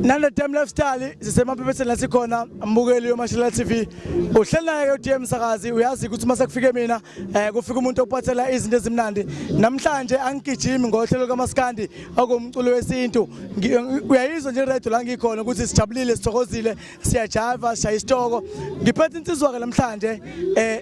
Nanda Dam Lifestyle, sisemaphephetheni la sikhona, mbukeli yoMashilela TV. Uhleli naye uDM Msakazi, uyazi ukuthi uma sekufike mina kufika umuntu ophathela izinto ezimnandi. Namhlanje angigijimi ngohlelo kaMaskandi okumculo wesintu. Uyayizwa nje radio la ngikhona ukuthi sijabulile, sithokozile, siyajiva, sishaya isitoko. Ngiphethe insizwa ke namhlanje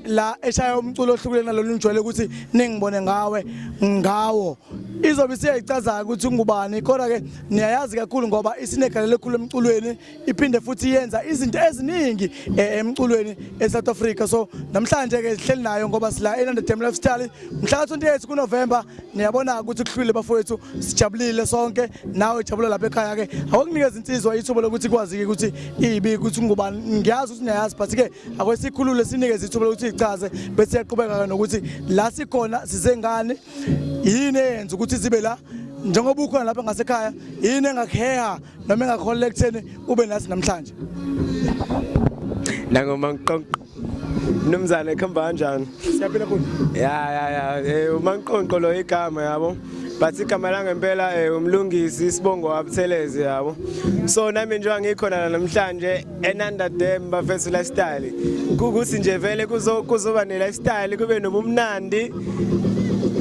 la eshaya umculo ohlukile nalolu ngijwayele ukuthi ningibone ngawe ngawo. Izobe isiyayichaza ukuthi ngubani, kodwa ke niyayazi kakhulu ngoba isinegalelo ekhulu emculweni, iphinde futhi yenza izinto eziningi emculweni eSouth Africa. So namhlanje ke sihleli nayo ngoba sila eNanda Dam Lifestyle mhla ka-28 kuNovember. Niyabona ukuthi kuhlwile bafowethu, sijabulile sonke, nawe jabula lapha ekhaya ke. Awukunikeza insizwa ithuba lokuthi ikwazi ukuthi ibi ukuthi ngubani. Ngiyazi ukuthi niyayazi, but ke akwesikhulule sinikeze ithuba lokuthi ichaze, bese siyaqhubeka ke nokuthi la sikhona sizengane, yini eyenza ukuthi sibe la, njengoba ukhona lapha ngasekhaya, yini engakuheha noma engakuholela ekutheni ube nathi namhlanje. Nangoma nqonqo. Mnumzane, kuhamba kanjani? Siyaphila khulu. Ya, uManqonqo lo igama, yabo. But igama langempela uMlungisi, isibongo waButhelezi, yabo. So nami njengoba ngikhona la namhlanje eNanda Dam bafethu lifestyle. Kukuthi nje vele kuzoba ne lifestyle, kube nobumnandi.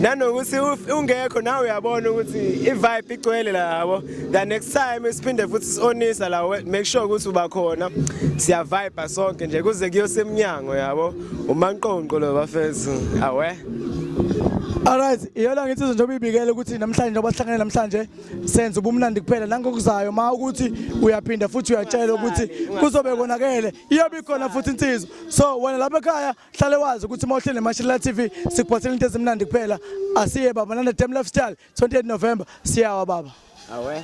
Nanokuthi ungekho nawe uyabona ukuthi i-vibe igcwele la, yabo. The next time siphinde futhi si-onisa la, make sure ukuthi uba khona. Siya vibe sonke nje kuze kuyosemnyango, yabo. UManqonqo lo bafethu. Awe. Alright, iyona ngithi njengoba ibikele ukuthi namhlanje, njengoba sihlangene namhlanje, senza ubumnandi kuphela, nangokuzayo ma ukuthi uyaphinda futhi uyatshela ukuthi kuzobe konakele, iyobe ikhona futhi insizwa. So wena lapha ekhaya hlale wazi ukuthi uma uhleli neMashilela TV sikuphathela into ezimnandi kuphela. Asiye baba, Nanda Dam Lifestyle, 28 November, siyawa baba. Awe.